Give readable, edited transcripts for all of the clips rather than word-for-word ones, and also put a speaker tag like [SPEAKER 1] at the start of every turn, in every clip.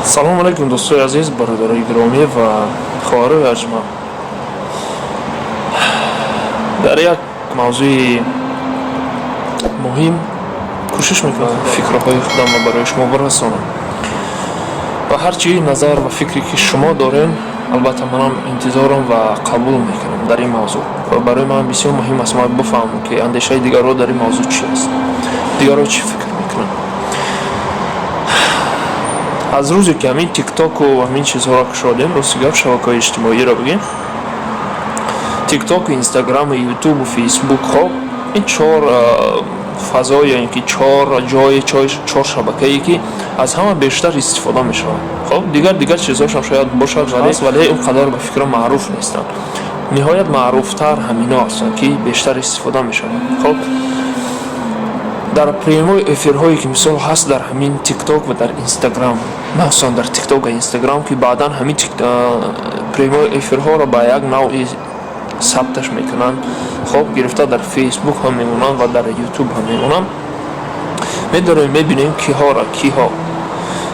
[SPEAKER 1] Салому алайкум, дӯстои азиз, бародарои гиромӣ ва хоҳарои арҷманд. Дар як мавзӯи муҳим кӯшиш мекунам фикрҳои худамро барои шумо бирасонам ва ҳар чӣ назар ва фикре ки шумо дорем, албатта манам интизорам ва қабул мекунам дар ин мавзӯъ. Ва барои ман бисёр муҳим аст, ман бифаҳмам, ки андешаи дигарро дар ин мавзӯъ чи аст, дигарро чӣ фикр мекунанд. Аз рӯзе ки ҳамин тиктоку ҳамин чизҳоро кушодем, рости гап, шабакаҳои иҷтимоиро бигем, тиктоку, инстаграму, ютубу, фейсбук, хоб, ин чор фазо ё ин ки чор ҷои, чор шабакае ки аз ҳама бештар истифода мешавад. Хоб, дигар чизҳошам шояд бошад, вале он қадар ба фикрам маъруф нестанд. Ниҳоят маъруфтар ҳамино ҳастанд, ки бештар истифода мешавад. Хоб, дар прямой эфирҳое ки мисол ҳаст дар ҳамин тикток ва дар инстаграм, махсусан дар тикток ва инстаграм, ки баъдан ҳамин прямой эфирҳоро ба як навъи сабташ мекунанд, хоб, гирифта дар фейсбук ҳам мемонанд ва дар ютуб ҳам мемонанд. Медорем, мебинем киҳоро, киҳо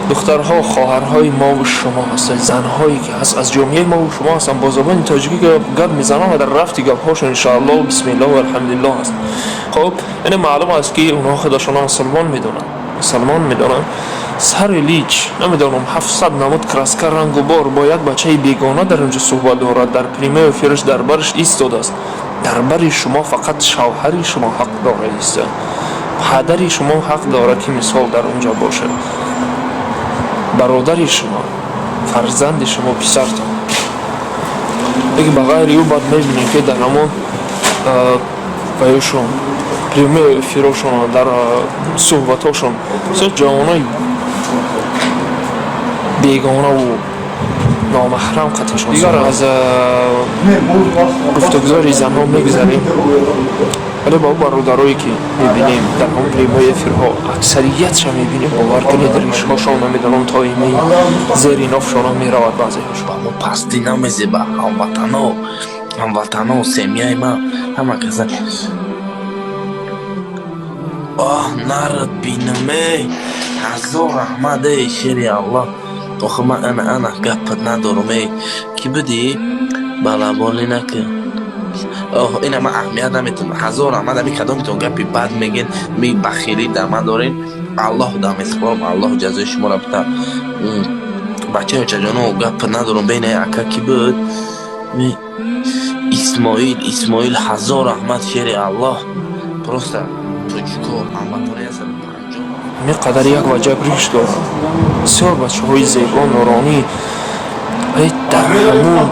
[SPEAKER 1] духтарҳо, хоҳарҳои мову шумо ҳастанд, занҳое ки ҳаст, аз ҷомеаи мову шумо ҳастанд, бо забони тоҷикӣ гап мезананд ва дар рафти гапҳошон иншоаллоҳ, бисмиллоҳ, алҳамдулиллоҳ аст. Хоб, яъне маълум аст, ки онҳо худашонро мусулмон медонанд, мусалмон медонанд. Сари лич, намедонам, 700 намуд краска, рангу бор, бо як бачаи бегона дар онҷо суҳбат дорад, дар прямой эфираш дар бараш истодааст. Дар бари шумо фақат шавҳари шумо ҳақ дорад иста, падари шумо ҳақ дорад, ки мисол дар онҷо бошад, бародари шумо, фарзанди шумо, писартон. Лекин ба ғайри ӯ баъд мебинем, ки дар ҳамон ваёшон, прямой эфирошон, дар суҳбатҳошон бисёр ҷавонои бегонаву номаҳрам қатишон. Дигар аз гуфтугузори занҳо мегузарем, вале ба бародарое ки мебинем дар ҳамон прямой эфирҳо, аксариятша мебинем, бовар кунед, ришҳошон, намедонам, то имаи зери нофшона меравад баъзеҳошон.
[SPEAKER 2] Ба мо пастӣ намезеба, ҳамватано, ҳамватано, семья и ман, ҳама каса. Оҳ, нарад бинаме, ҳазор раҳмат, эй шери Аллоҳ. Охи ман ана ана гапат надорам, эй кӣ будӣ, балаболӣ накун. Оҳ, ина ман аҳамият наметам. Ҳазор раҳмат. Ами кадомитон гапи бад мегӯед, ми бахилӣ дар ман дорен, Аллоҳ дам месупорам, Аллоҳ ҷазои шуморо бита. Бачаи очаҷоно, гап надорам. Бейна ака кӣ буд? Исмоил, Исмоил, ҳазор раҳмат, шери Аллоҳ. Просто тоҷико, ҳамватони 150.
[SPEAKER 1] Ҳамин қадар як ваҷаб риш дорад, бисёр бачаҳои зебо, нуронӣ, вале дар ҳамун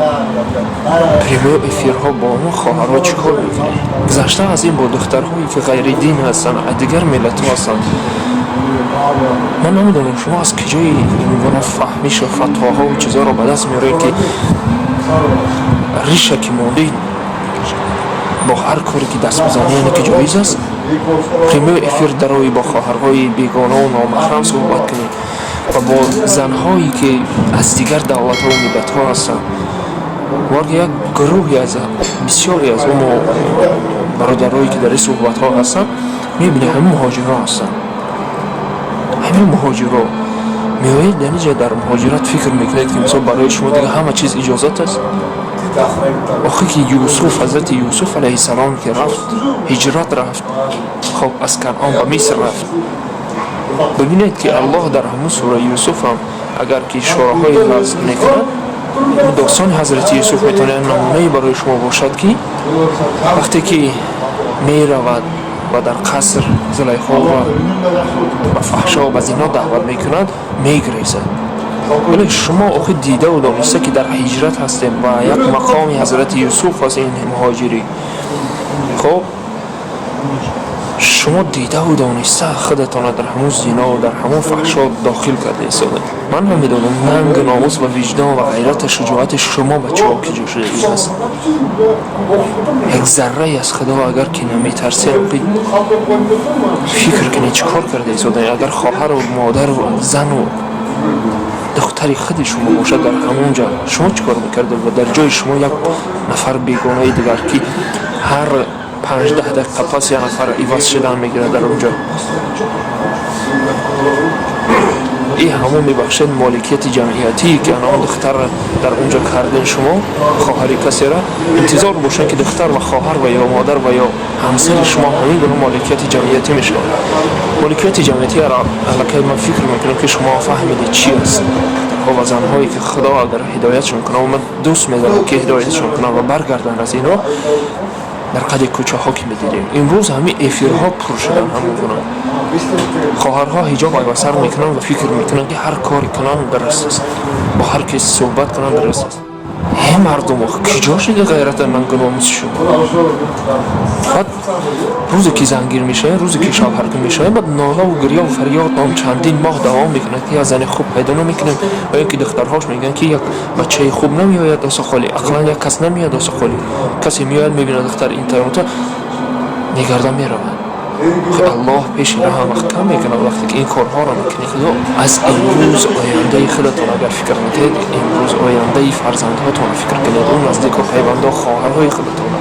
[SPEAKER 1] прямой эфирҳо бо ҳамон хоҳарҳо чӣ кор мекунед? Гузашта аз ин, бо духтарҳое ки ғайридин ҳастанд, аз дигар миллатҳо ҳастанд. Ман намедонам, шумо аз куҷои ин гуна фаҳмишу фатвоҳову чизҳоро ба даст меоред, ки риша ки мондӣ, бо ҳар коре ки даст бизанӣ, яъне ки ҷоиз аст. Прямой эфир дарои, бо хоҳарҳои бегонаву номаҳрам суҳбат кунед ва бо занҳое ки аз дигар давлатҳову миллатҳо ҳастанд. Варги як гурӯҳе аз бисёре аз омо бародарое ки дар ин суҳбатҳо ҳастанд, мебинед, ҳамин муҳоҷирҳо ҳастанд. Ҳамин муҳоҷирҳо меоед дар инҷа, дар муҳоҷират фикр мекунед, ки мисол барои шумо дига ҳама чиз иҷозат аст. Охи ки Юсуф, ҳазрати Юсуф алайҳиссалом, ки рафт, ҳиҷрат рафт, хоб, аз Канъон ба Миср рафт, бибинед, ки Аллоҳ дар ҳамун сураи Юсуф ҳам агар ки ишораҳое ҳаст мекунад. Достони ҳазрати Юсуф метавонад намунае барои шумо бошад, ки вақте ки меравад ва дар қаср Зулайхоро ба фаҳшо, ба зино даъват мекунад, мегрезад. Вале шумо охи дидаву дониста, ки дар ҳиҷрат ҳастем ва як мақоми ҳазрати Юсуф аст ин муҳоҷирӣ, хоб, шумо дидаву дониста худатонро дар ҳамун зино, дар ҳамун фаҳшо дохил карда истода. Ман намедонам, нангу номус ва виҷдон ва ғайрату шуҷоати шумо, бачаҳо, ки ҷо шудагӣ аст. Як заррае аз Худо агар ки наметарсед, фикр кунед, чӣ кор карда истода. Агар хоҳару модару зану духтари худи шумо бошад дар ҳамон ҷо, шумо чӣ кор мекардед? Ва дар ҷои шумо як нафар бегонаи дигар, ки ҳар 15 дақиқа пас як нафар иваз шудан мегирад дар он ҷо. И ҳамон, мебахшед, моликияти ҷамъиятие, ки ана он духтарра дар онҷо карден, шумо хоҳари касера интизор бошанд, ки духтар ва хоҳар ва ё модар ва ё ҳамсари шумо ҳамин гуна моликияти ҷамъиятӣ мешавад. Моликияти ҷамъиятиро аллакай ман фикр мекунам, ки шумо фаҳмидед, чи аст. Ва занҳое, ки Худо агар ҳидоятшон кунад, ман дӯст медорам, ки ҳидоятшон кунад ва баргарданд аз ино. Дар қади кӯчаҳо, ки медидем, имрӯз ҳамин эфирҳо пур шудан. Ҳамон гуна хоҳарҳо ҳиҷоб айвасар мекунанд ва фикр мекунанд, ки ҳар коре кунанд, дуруст аст, бо ҳар кас суҳбат кунанд, дуруст аст. Э, мардум, куҷо шуди ғайрата, нангу номуси шумо? Баъд рӯзе ки зангир мешавем, рӯзе ки шавҳаркун мешавем, баъд нолаву гирёву фарёд он чандин моҳ давом мекунад, ки як зани хуб пайдо намекунем ва ё ки духтарҳош мегӯянд, ки як бачаи хуб намеояд осоқоли, ақаллан як кас намеояд осоқоли. Касе меояд, мебинад духтар интернета мегарда, меравад. Аллоҳ пеши раҳа маҳкам мекунад, вақте ки ин корҳоро мекунед. Худо аз имрӯз ояндаи худатон агар фикр накунед, имрӯз ояндаи фарзандҳотонро фикр кунед, он наздику пайвандо, хоҳарҳои худатонро,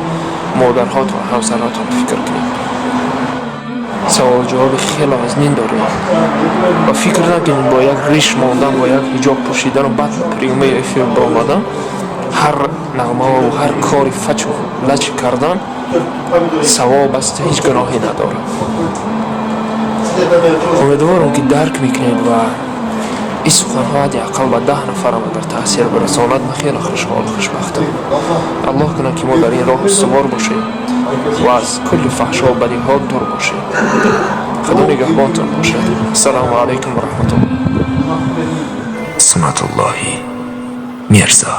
[SPEAKER 1] модарҳотон, ҳамсарҳотонро фикр кунед. Савол ҷавоби хеле вазнин дорем ва фикр накунед, бо як риш мондан, бо як ҳиҷоб пӯшидану баъд прямой эфир баромадан, ҳар нағмаву ҳар кори фачу лач кардан савоб аст, ҳеҷ гуноҳе надорад. Умедворам, ки дарк мекунед ва ин суханҳо ҳадди ақал ба 10 нафарам агар таъсир бирасонад, ман хеле хушҳолу хушбахтам. Аллоҳ кунад, ки мо дар ин роҳ устувор бошем ва аз кулли фаҳшо бадиҳо дур бошем. Худо нигаҳбонтон бошад. Ассалому алайкум ва раҳматуллоҳ. Сунатуллоҳи Мирзо.